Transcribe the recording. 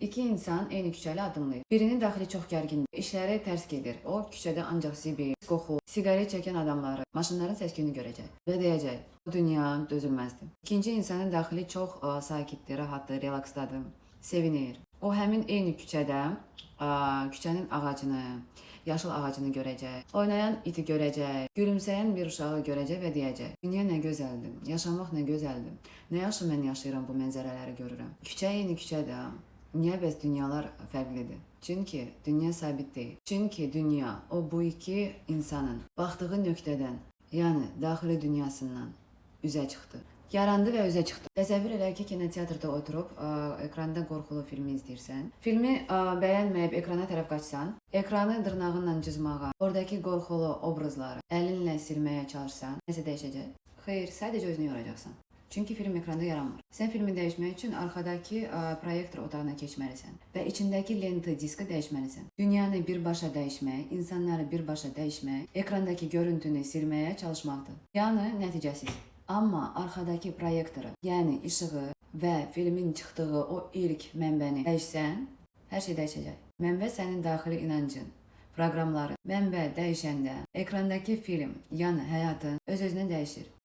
İki insan eyni küçəli addımlayır. Birinin daxili çox gərgindir. İşləri tərs gedir. O küçədə ancaq zibil, qoxu, siqaret çəkən adamları, maşınların səs-küyünü görəcək və deyəcək: "Bu dünya dözülməzdir." İkinci insanın daxili çox sakitdir, rahatdır, relaksdadır, sevinir. O həmin eyni küçədə küçənin ağacını, yaşıl ağacını görəcək, oynayan iti görəcək, gülümsəyən bir uşağı görəcək və deyəcək: "Dünya nə gözəldir, yaşamaq nə gözəldir. Nə yaxşı mən yaşayıram, bu mənzərələri görürəm." Küçə eyni küçədir. Niyə bəs dünyalar fərqlidir? Çünki dünya sabit deyil. Çünki dünya o bu iki insanın baxdığı nöqtədən, yəni daxili dünyasından üzə çıxdı. Yarandı və üzə çıxdı. Təsəvvür elə ki, kinoteatrda oturub ekranda qorxulu filmi izləyirsən. Filmi bəyənməyib ekrana tərəf qaçsan, ekranı dırnağınla cızmağa, oradakı qorxulu obrazları əlinlə silməyə çalışsan, nəsə dəyişəcək? Xeyr, sadəcə özünü yoracaqsan. Çünki film ekranda yaranmır. Sən filmi dəyişmək üçün arxadakı proyektor otağına keçməlisən və içindəki lenti, diski dəyişməlisən. Dünyanı birbaşa dəyişmək, insanları birbaşa dəyişmək, ekrandakı görüntünü silməyə çalışmaqdır. Yəni nəticəsiz. Amma arxadakı proyektoru, yəni işığı və filmin çıxdığı o ilk mənbəni dəyişsən, hər şey dəyişəcək. Mənbə sənin daxili inancın, proqramları. Mənbə dəyişəndə ekrandakı film, yəni həyatın öz-özünə dəyişir.